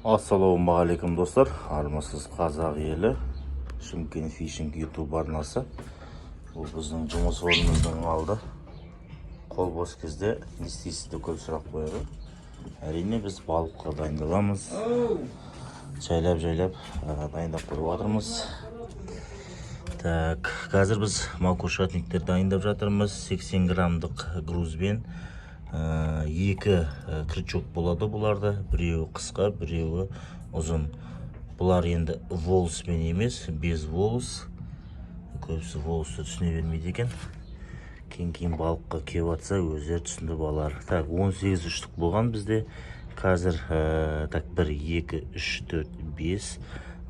Ассалаумағалейкум, достар! Армысыз, қазақ елі! Шымкент Фишинг Ютуб арнасы. Бұл біздің жұмыс орнымыздың алды. Қол бос кезде не істейсіз деп көп сұрақ қояды. Әрине, біз балыққа дайындаламыз. Жайлап жайлап дайындап қойып жатырмыз. Так, қазір біз макушатниктер дайындап жатырмыз. 80 граммдық грузбен екі крючок болады бұларда: біреуі қысқа, біреуі ұзын. Бұлар енді волоспен емес, без волос. Көбісі волосты түсіне бермейді екен. Кейін кейін балыққа келіп жатса, өздері түсініп алар. Так, 18 үштік болған бізде. Қазір так, 1, 2, 3, 4, 5,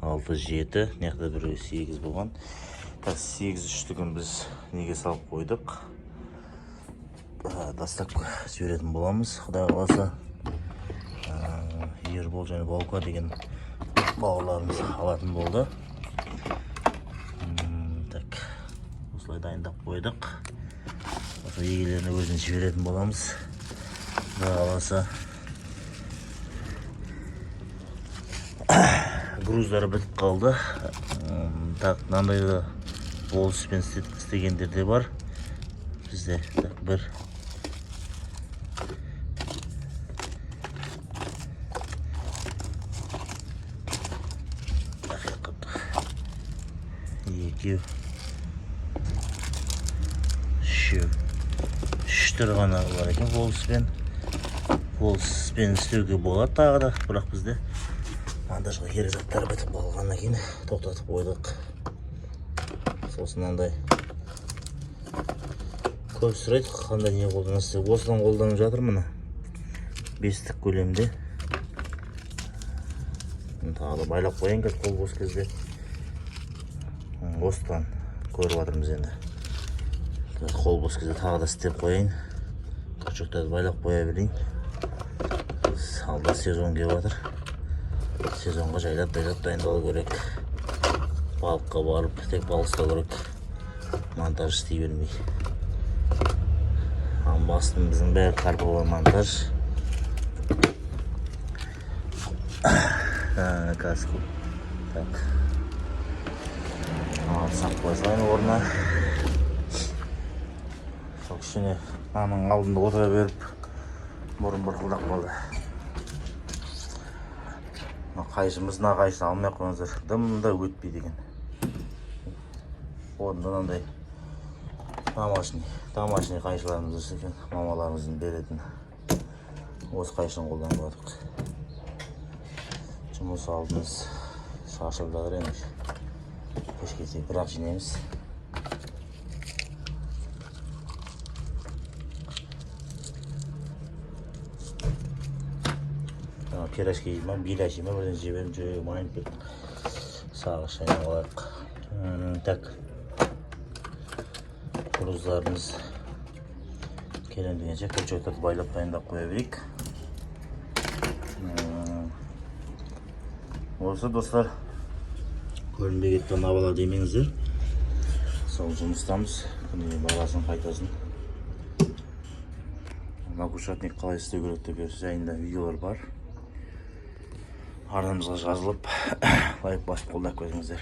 6, 7, мына жақта біреуі 8 болған. Так, 8 үштігін біз неге салып қойдық? Доставка жіберетін боламыз, құдай қаласа. Ербол және Баука деген бауырларымыз алатын болды. Так, осылай дайындап қойдық. Осы иелеріне өзін жіберетін боламыз, құдай қаласа. Груздары бітіп қалды. Так, мынандай да волоспен істегендер де бар бізде. Так, бір, ақиқат, екеу, үшеу, үш түрі ғана бар екен волоспен. Волоспен істеуге болады тағы да, бірақ бізде монтажға керек заттар бітіп қалғаннан кейін тоқтатып қойдық. Сосын мынандай көп сұрайды, қандай не қолданасыз деп. Осыдан қолданып жатырмын, мына бестік көлемде. Тағы да байлап қояйын қазір қол бос кезде. Осыдан көріп жатырмыз енді. Қазір қол бос кезде тағы да істеп қояйын, крючоктарды байлап қоя берейін. Алда сезон келіп жатыр, сезонға жайлап жайлап дайындалу керек. Балыққа барып тек балық ұстау керек, монтаж істей бермей. Ал бастым біздің бәрі карповый монтаж. Қазір, так, салып қоя салайын орнына. Сол кішкене мынаның алдында отыра беріп, мұрын бұрқылдап қалды. Мына қайшымыз, мына қайшыны алмай ақ қойыңыздар, дым да өтпейді екен. Орнында мынандай домашний қайшыларымыз өсті екен, мамаларымыздың беретін. Осы қайшыны қолданып жатырмыз. Жұмыс алдымыз шашылып жатыр енді. Кешке дейін бірақ жинаймыз. Ана пирожки ма, беляши ма, бірдеңе жеп едім, жүрегім айнып кетті. Сағыз шайнап алайық. Так, груздарымыз келем дегенше крючоктарды байлап, дайындап қоя берейік. Осы, достар, көрінбей кетті мына бала демеңіздер. Сол жұмыстамыз, күніге барасың, қайтасың. Макушатник қалай істеу керек деп жайында видеолар бар. Арнамызға жазылып, лайк басып, қолдап кетіңіздер.